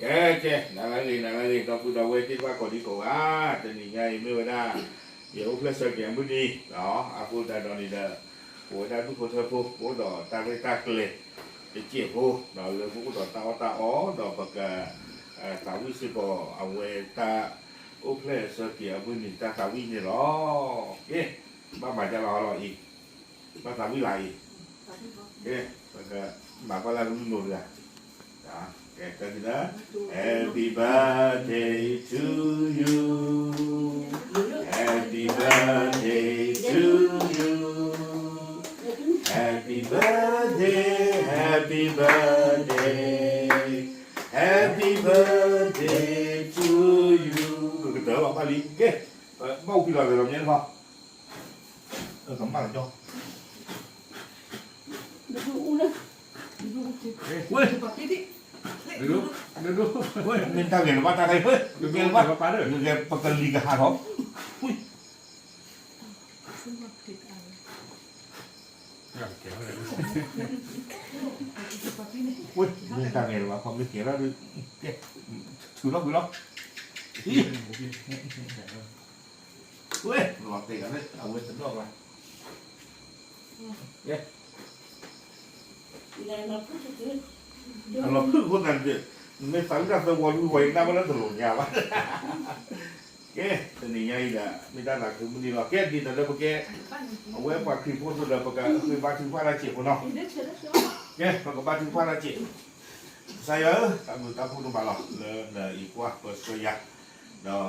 ကဲ ကဲ နၤလၢအဂ့ၤ နၤလၢအဂ့ၤ ဒီပုၢ်ဒီဝဲၢ်သ့ၣ်တဖၣ်ကိးဒံကိးဂၤ, တနံၤညါအံၤမ့ၢ်ဝဲဒၣ် ယအိၣ်ဖျဲၣ်ဆၢက့ၤအမုၢ်နံၤ, အဃိသတးဒီးန့ၣ်ဒီး ပဝဲဒၣ်ဒူၣ်ဖိထၢဖိ ပအိၣ်ဒီးတၢ်ရဲၣ်တၢ်ကျဲၤတစဲးဖိ ဒီးလၢပအိၣ်ဒီးတၢ်အီၣ်တၢ်အီဒီးပက သးဝံၣ်စ့ၢ်ကီး အဝဲတၢ်အိၣ်ဖျဲၣ်ဆၢက့ၤအမုၢ်နံၤ တၢ်သးဝံၣ်န့ၣ်လီၤ. ကဲ ဘၣ်မၤဒ်လဲၣ်လီၤအံၤ, ဘၣ်သးဝံၣ်လီၤအံၤ, ကဲ ပကမၤကွၢ်လၢကလုၢ်လိၤတဂၤ, ကဲ ကဲဒၣ် Happy birthday to you, Happy birthday to you, Happy birthday, Happy birthday, Happy birthday to you. ကတၢၢ်လီၤဘၣ်လံ, ကဲ ဘၣ်အိၣ်ဖံလီၤသးဒီးမ့ၢ်တခီ, ကမၣ်လီၤကၠီ, ဝဲ မ့ၢ်တၢ်ဂဲၤလၢၤဘၣ်တၢ်တခါအံၤ, ဂဲၤလၢၤဘၣ်, ပကလံၤကဟးထီၣ်, မ့ၢ်တၢ်ဂဲၤလၢၤဘၣ် ခီမ့ၢ်ကဲၤထီၣ်ဒုး, ကဲ ထုးလီၤကွံာ်လီၤ, ဝဲ လီၤတဲာ်ဂၤလၢအဝဲတဒီၣ်ဘၣ်, ကဲ အလီၤဖုၣ်ဖိသၣ်န့ၣ်, နမ့ၢ်သးဝံၣ်တၢ်သၢဝီဒုးဝဲအံၤ နၢ်ပၢၢ်လၢတလိၣ်ညါဘၣ်, ကဲ တနံၤညါအံၤဒီး မ့ၢ်တၢ်သးခုမုၢ်နံၤလီၤ, ကဲဒ်သိးဒီးပကဲ အဝဲပှၤခရံာ်ဖိအသိးဒီး ပကဃ့ဘါထုကဖၣ်တၢ်စဲးဖိနီၤ, ကဲ ပကဘါထုကဖၣ်တၢ်စဲး, ကစၢ်ယွၤဧၢ, တၢ်ဘျုးတၢ်ဖှိၣ်ဒိၣ်မးလီၤ လၢနအံးကွၢ်ပၢဆှၢယၤ, ဒီး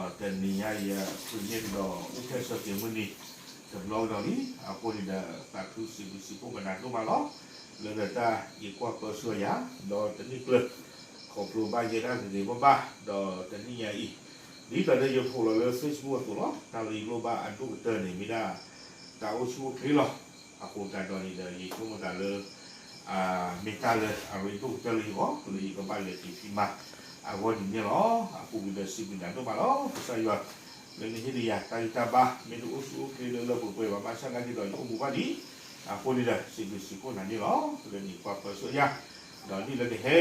တနံၤညါအံၤ ယပှ့ၤန့ၢ်ကဒီးအိၣ်ဖျဲၣ်ဆၢက့ၤမုၢ်နံၤ တဘျီကဒီးလံ, အဃိန့ၣ်ဒီး သးခုစံးဘျုးစံးဖှိၣ်ပနၤဒိၣ်မးလီၤ, လၢနတၢ်အံးကွၢ်ပၢဆှၢယၤ, ဒီးတနံၣ်ကျၢၤ ခီဖျိဘၣ်ယဲဒၣ်ဂ့ၤဂ့ၤဘၣ်ဘၣ်, ဒီးတနံၣ်ညါအံၤ ဒ်သိးဒီးယဖျါလီၤလၢ Facebook အသိးလီၤ, တၢ်လၢယလိၣ်ဘၣ်အဒိၣ်ကတၢၢ်န့ၣ် မ့ၢ်ဒၣ် တၢ်အိၣ်ဆူၣ်အိၣ်ချ့လီၤ, အဃိသတးဒီးန့ၣ်ဒီး ယဆိကမိၣ်သးလၢ မ့ၢ်တၢ်လၢအရ့ဒိၣ်ကတၢၢ်လၢယဂီၢ် လၢယကဘၣ်လဲၤက့ၤဖံးမၤအဂီၢ်ဒ်န့ၣ်လီၤ, အဃိန့ၣ်ဒီးစံးဘျုးနၤဒိၣ်မးလီၤ ကစၢ်ယွၤ, လၢနဟ့ၣ်ဒံးယၤတၢ်ဂံၢ်တၢ်ဘါ မ့ၢ်တအိၣ်ဆူၣ်အိၣ်ချ့လၢလၢပှဲၤပှဲၤဘၣ် ဘၣ်ဆၣ်နာ်က့ၤဒီးယအိၣ်မူဘၣ်ဒံး, အဃိန့ၣ်ဒီး စံးဘျုးစံးဖှိၣ်နၤန့ၣ်လီၤ, လၢနအံးကွၢ်ပၢဆှၢယၤ, ဒီးဒ်လၢနဟဲ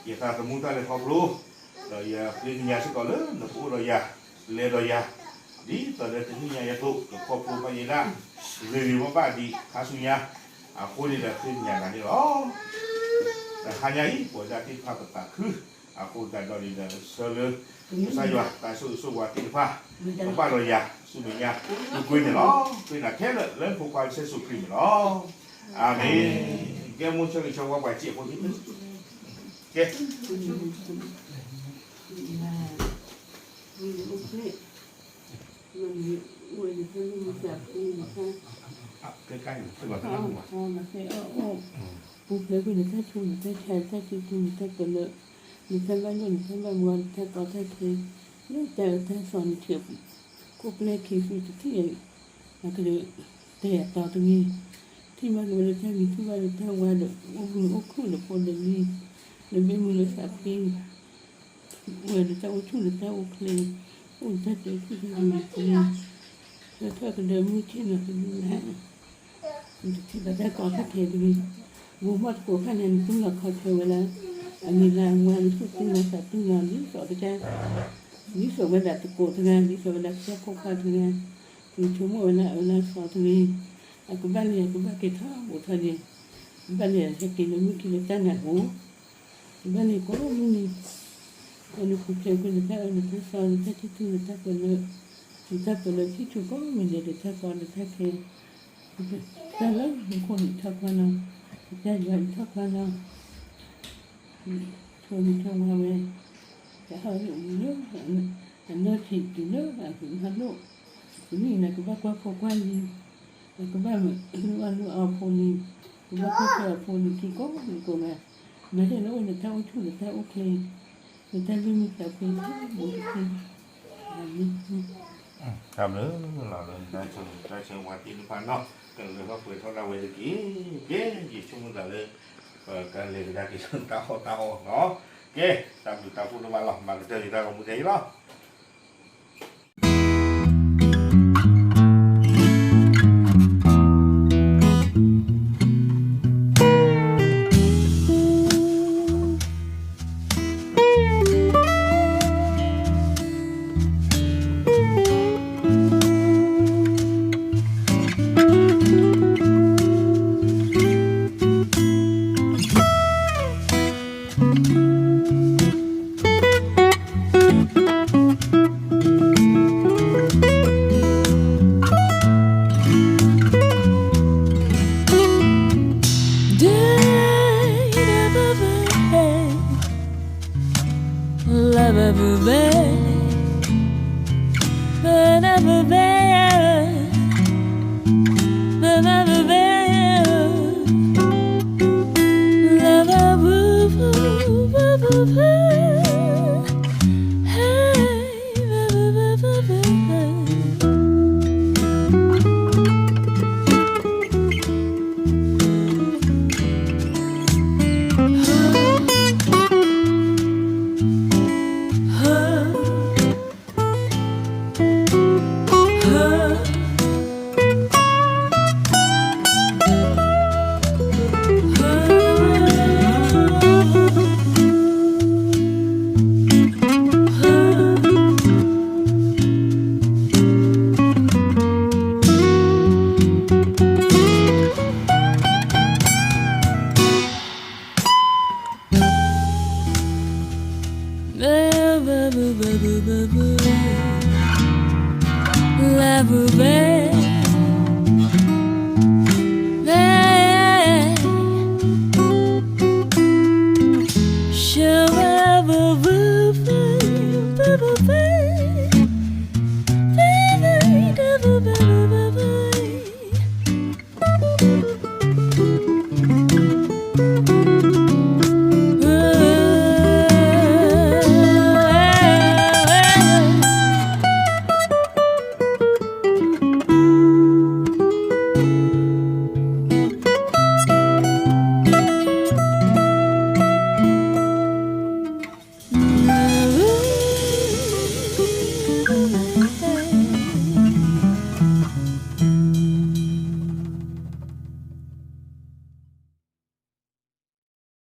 ယသးသမူတၢ်လဲၤခီဖျိ ဒီးယဃ့ကညးစ့ၢ်ကီးလၢနကအိၣ်ဒီးယၤ လဲၤဒီးယၤ, ဒ်သိးလၢတနံၣ်ညါယၤအသိး ကခီဖျိဘၣ်ယဲဒၣ် ဂ့ၤဂ့ၤဘၣ်ဘၣ်ဒံးခါဆူညါ, အဃိန့ၣ်ဒီးဃ့ကညးနၤန့ၣ်လီၤ. တဟါညါအံၤ ပဝဲဒၣ်သ့ၣ်တဖၣ်ပသးခု, အဃိသတးဒီးန့ၣ်ဒီး ဆၢလၢ ကစၢ်ယွၤတၢ်ဆိၣ်ဂ့ၤဆိၣ်ဝါသ့ၣ်တဖၣ် ကဘၣ်ဒီးယၤ ဆူမဲာ်ညါ မူကွံာ်န့ၣ်လီၤ. ဃ့နၤခဲလၢာ်လၢဖိခွါကစၢ်ယ့ၣ်ၡူးခရံာ်န့ၣ်လီၤ. အၤမ့ၣ်. ကဲမိၢ်ဆၢဂ့ၤဆၢဝါပှၤစံးဖိ, ကဲ ပူၤဖျဲးကွံာ်နတၢ်ဆူးနတၢ်ဆါ နတၢ်စူၢ်က့ၤ နတၢ်ပလၢၢ် နတၢ်ဘၣ်ယိၣ် နတၢ်ဘၣ်မူ နတၢ်ကီတၢ်ခဲ လၢတၢ်အၢတၢ်သီနထံၣ် ကိးပျဲခ့ဆူတထံၣ် အကဒုး တဲအတီတဂ့ၤ ထံၣ်ဘၣ်က့ၤဝဲလၢတၢ်ဂံၢ် ထံၣ်ဘၣ်လၢတၢ်ဝါဒီး အိၣ်မုာ်အိၣ်ခုၣ်ဒီးဖိဒီးလံၤ လၢဘ့ၣ်မုၢ်လၢသးဖှံ ဝဲဒီးတၢ်အိၣ်ဆူၣ်ဒီးတၢ်အိၣ်ချ့ အိၣ်ဒီးတၢ်စၢၤဆူၣ်တၢ်မုာ်တဂ့ၤ ဆၢထၢၣ်ကဒၢမုၢ်ထံၣ်နီၤတဂ့ၤ နတထံၣ်ဘၣ်တၢ်ကီတၢ်ခဲတဂ့ၤ ဂီၤမီၢ်တကိးခါန့ၣ် နတူၢ်လီၤခီၣ်ထွဲဝဲလၢ အမံၤလၢအဝါလၢသူၣ်ကံၢ်လၢသးကံၢ်လီၤ ဒ်သိးတကဲ ဒ်သိးဝဲဒၣ်သကိးတဂၤ ဒ်သိးဝဲဒၣ်ကစၢ်ဖိခွါတဂၤ နဆိကမိၣ်ဝဲလၢအအၢလၢအသီတဂ့ၤ အကဘၣ်လဲၤ အကဘၣ်က့ၤထီၣ်ဘိးထီၣ်န့ၣ် ကဘၣ်လဲၤဟဲက့ၤလၢမုၢ်ခံလၢတၢ်နးအိၣ် ကဘၣ်လဲၤကိးမုၢ်နံၤ အနပူၤဖျဲးကွံာ်နတၢ်အၢနတၢ်သီ နတၢ်ထံၣ်ထူ နတၢ်ပလၢၢ် နတၢ်ပလၢၢ်ထံၣ်ထူကိးမံၤဒဲး နတၢ်ကီနတၢ်ခဲ တၢ်လၢနခိၣ်နံၤထီၣ်ခွါလီၤ နတၢ်ယွၤအံၤထီၣ်ခွါလီၤ ဆိၣ်ဂ့ၤဆိၣ်ဝါဝဲ တၢ်ဟးလၢအူလၢ အနီၢ်ထံးတုၤလၢအဂ့ၤမးလိၣ် တနံၣ်အံၤန့ၣ် ကဘၣ်ကွၢ်ဖိကွၢ်လံၤ ကဘၣ်မၤလိအီၣ်လိအီဖိလံၤ ကဘၣ်ကွၢ်ထွဲအဖိလံၤခံကိးမံၤကိးဂၤ မၤဟ့ၣ်လၢအိၣ်နတၢ်အိၣ်ဆူၣ်နတၢ်အိၣ်ချ့ နတၢ်လၢမုၢ်သးဖှံတၢ်ဘိးတဖှံ တၢ်ဘျုးလီၤလၢတၢ်ဆၢဂ့ၤတၢ်ဆၢဝါသ့ၣ်တဖၣ်နီၤ ကလၢထီၣ်ပှဲၤထီၣ်ဒၣ်ဝဲတက့ၢ် ကဲ ယဆိကမိၣ်သးလၢ ပကလဲၤကဒါက့ၤလၢတၢ်အီၣ်တၢ်အီနီၤ ကဲ တၢ်ဘျုးတၢ်ဖှိၣ်ဒိၣ်မးလီၤ မၤကတၢၢ်က့ၤတၢ်ဂီၤမူခဲအံၤလီၤ ဘၣ်ဘၣ်ဘၣ်ဘၣ်, ဘၣ်ဘၣ်ဘၣ်ဘၣ်, ဘၣ်ဘၣ်ဘၣ်ဘၣ်, လၢဘၣ်ဘၣ်ဘၣ်ဘၣ်ဘၣ်, ဟဲ, ဘၣ်ဘၣ်ဘၣ်ဘၣ်ဘၣ်.